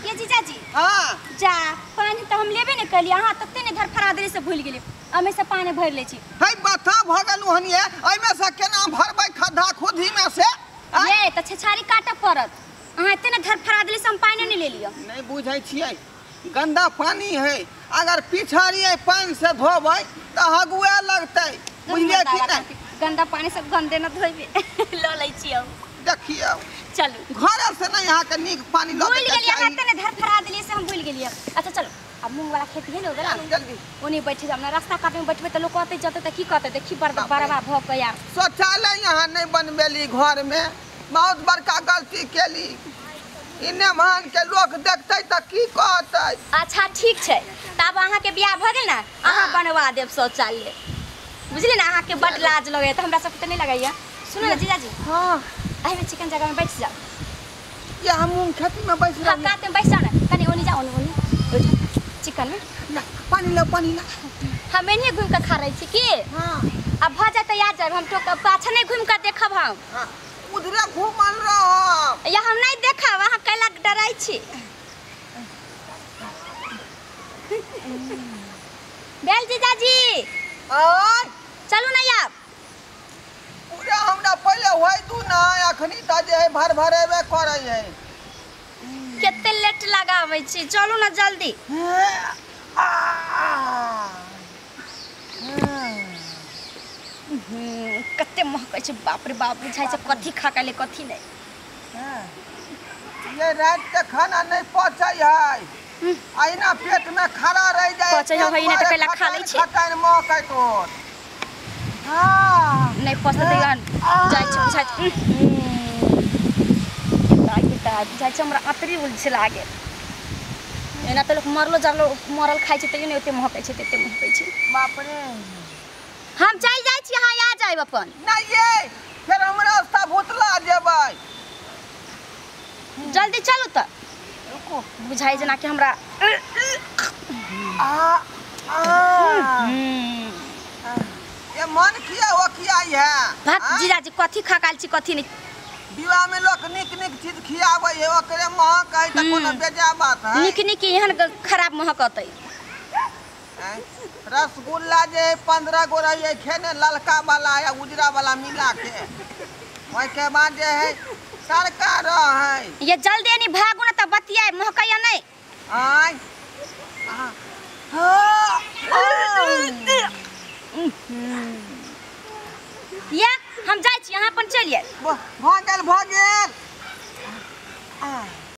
ये जीजाजी हां जा पानी त हम लेबे ने कहली अहाँ तते ने धरफरा देली से भूल गेली अमे से पानी भर ले छी हे बता भ गेलु हनिए एमे से केना भरबै खद्धा खुदी में से ये त छेछारी काटऽ पड़त अहाँ एते ने धरफरा देली से हम पानी नहीं ले लियो नहीं बुझै छियै गंदा पानी है अगर पिछाड़ी है पानी से धोबै त हगुए लगतै बुझलियै कि नहीं गंदा पानी सब गंदे न धोइबे ल लै छी हम देखियो चलू घर से नहीं यहाँ के नीक पानी ल भूल गेलियै अहाँ एते ने धरफरा देली से हम भूल गेलियै अच्छा चलो अब मूंग वाला खेत है ने उधर जल्दी ओने बैठे जाब ना रास्ता काट में बैठबे त लोग कहते जते त की कहते देखी बरबा भ के यार शौचालय यहाँ नहीं बनबेली घर में बहुत बड़का गलती केली इने मान के लोग देखते त की कहते अच्छा ठीक छै तब अहाँ के बियाह भ गेल ना अहाँ बनवा देब शौचालय बुझली ना अहाँ के बड लाज लगैया त हमरा सब के त नहीं लगैया सुनो ना जीजाजी हां एहि में चिकन जगह में बैठ जाओ ये हम मूंग खेती में बैठ हां कात में बैठ जाओ ना कनी ओनी जाओ ओनी ओनी चिकन में ना पानी ला पानी ला हम एने घूम के खा रही छी की हां अब भ जाए त याद जाब हम तो पाछा नहीं घूम के देखब हम हां उधरे घूमल रहब या हम नहीं देखब अहाँ कैला डराई छी बेल जीजाजी आय चलू ना आब पूरा हमरा पहिले होय दू ना अखनी त जे है भर भरेबे करै है कते लेट लगाबै छी चलू ना जल्दी कते महकै छै बाप रे बाप बुझाइ छै कथी खा के ले कथी नहीं ये रात के खाना नहीं पचै है अहिना पेट में खड़ा रह जाए पचै है ना त कैला खा लै छी खटाइन महकै तोर हां नहीं पचतै त जाइ छै बुझाइ छै बुझाइ छै हमरा अतरी उलझे लागे एना त लोक मरलो जरलो मरल खाइ छै तैयो नहि ओते महकै छै तते महकै छै बाप रे हम चलि जाइ छी अहाँ आ जायब अपन नहीं ये फेर हम रास्ता भुतला जेबै जल्दी चलू त रुको बुझाइ जेना कि हमरा आ आ ये मन किया हो किया है भात जीजाजी कथी खा काल छी कथी नहीं विवाह में लोग निक निक चीज खियाबै है ओकरे महक है त कोनो बेजा बात है निक निक एहन खराब महक अतै रसगुल्ला जे 15 गो रहे खेने ललका वाला या उजरा वाला मिला के ओहि के बाद जे है सरका रहे ये जल्दी नहीं भागू ना त बतियाए महकैया नहीं आय हां ये हम जाइ छी अहाँ अपन चलि आयब भऽ गेल भऽ गेल।